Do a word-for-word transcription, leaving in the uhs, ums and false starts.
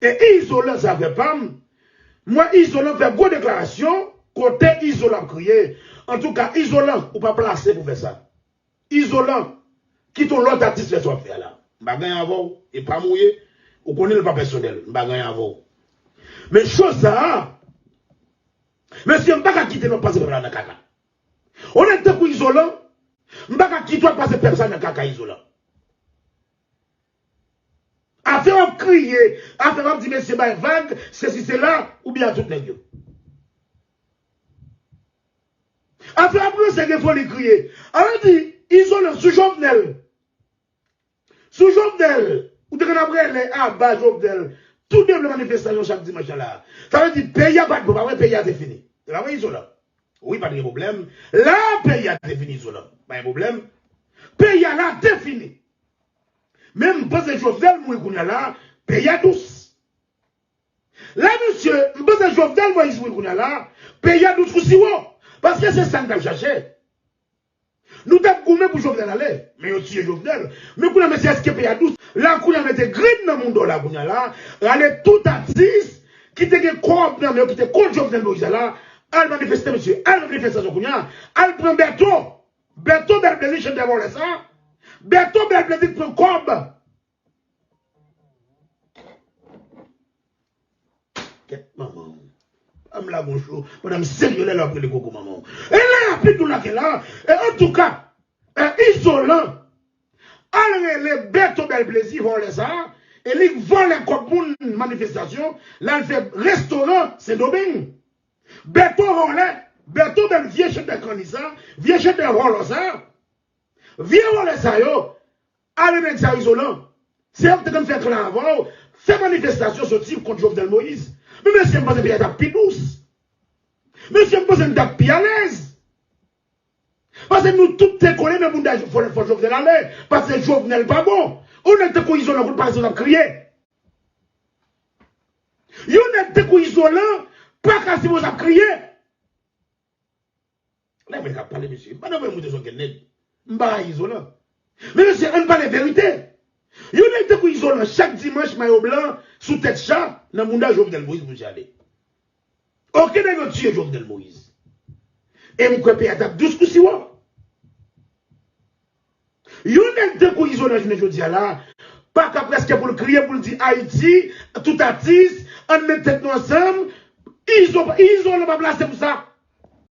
E Izolan, zafè pa m, m wè Izolan fè gwo deklarasyon kote Izolan ap kriye. Antouka, Izolan, ou pa plase pou fè sa. Izolan, kite yon lòt atis fè sa w ap fè a la. M pa gen anyen avè w, e pa m ou ye, ou konnen l pa pèsonèl, m pa gen anyen avè w. Men cho sa a, mesye, m pa ka kite n ap pase pèp la nan kaka. Yon nèg tankou Izolan, m pa ka kite w ap pase pèp sa nan kaka Izolan. Afè w ap kriye, afè w ap di mesye bay vag, sesi sela, oubyen a tout nèg yo. Afè w ap ranse gen foli kriye. Sa vle di, Izolan sou Jovenel. Sou Jovenel, ou te konn ap rele aba Jovenel. Tou de vle manifestasyon chak dimanch la. Sa vle di, peyi a pa t bon, pa vre, peyi a te fini. Se pa vre, Izolan? Wi, pa t gen pwoblèm. La, peyi a te fini, Izolan. Pa gen pwoblèm. Peyi a la te fini. Men m panse Jovenel mouri kounye a la, peyi a dous. La, mesye, m panse Jovenel Moïse mouri kounye a la, peyi a dous kou siwo. Paske se sa n t ap chache. Nou t ap goumen pou Jovenel ale, men yo tiye Jovenel. Men kounye a, mesye, èske peyi a dous? La, kounye a, mete grenn nan mouda w la, kounye a la, rale tout atis ki te gen kòb nan men yo, ki te kont Jovenel Moïse la, al manifeste, mesye, al manifestasyon kounye a, al pran Bèto. Bèto Bèl Plezi chante vòlè sa. Bèto Bèl Plezi pran kòb. Kèt manman w. Ban m lagonch ou. Pandan m serye lè la ap rele koko manman w. E lè a pi dou lage la. E antouka, e Izolan al rele Bèto Bèl Plezi vòlè sa. E li vòlè kòb moun manifestasyon. L al fè restoran Sendomeng. Bèto vòlè. Bèto Bèl vye chantè kanni sa. Vye chantè vòlò sa. Vye vòlè sa yo. Ale nèg sa yo Izolan. Se yo ki te konn fè klan avè w, fè manifestasyon soti kont Jovenel Moïse. Men mesye, m panse peyi a t ap pi dous. Mesye, m panse n t ap pi alèz. Paske nou tout te kole nan bounda fò, fò Jovenel ale. Paske Jovenel pa bon. Yon nèg tankou Izolan, kout pa Izolan ap kriye. Yon nèg tankou Izolan pa ka sipoze ap kriye. Lè mwen k ap pale, mesye, m pa nan mwen moute sou okenn nèg. M pa rayi Izolan. Men mesye, ann pale verite. Yon nèg tankou Izolan, chak dimanch, mayo blan sou tèt cha, nan bounda Jovenel Moïse pou l ale. Oke, nèg yo tiye Jovenel Moïse. E m kwè peyi a t ap dous kou siwo. Yon nèg tankou Izo nan jounen jodi a la, pa ka prèske pou l kriye, pou l di Ayiti, tout atis, ann met tèt nou ansanm. Izo, Izo nan pa plase pou sa.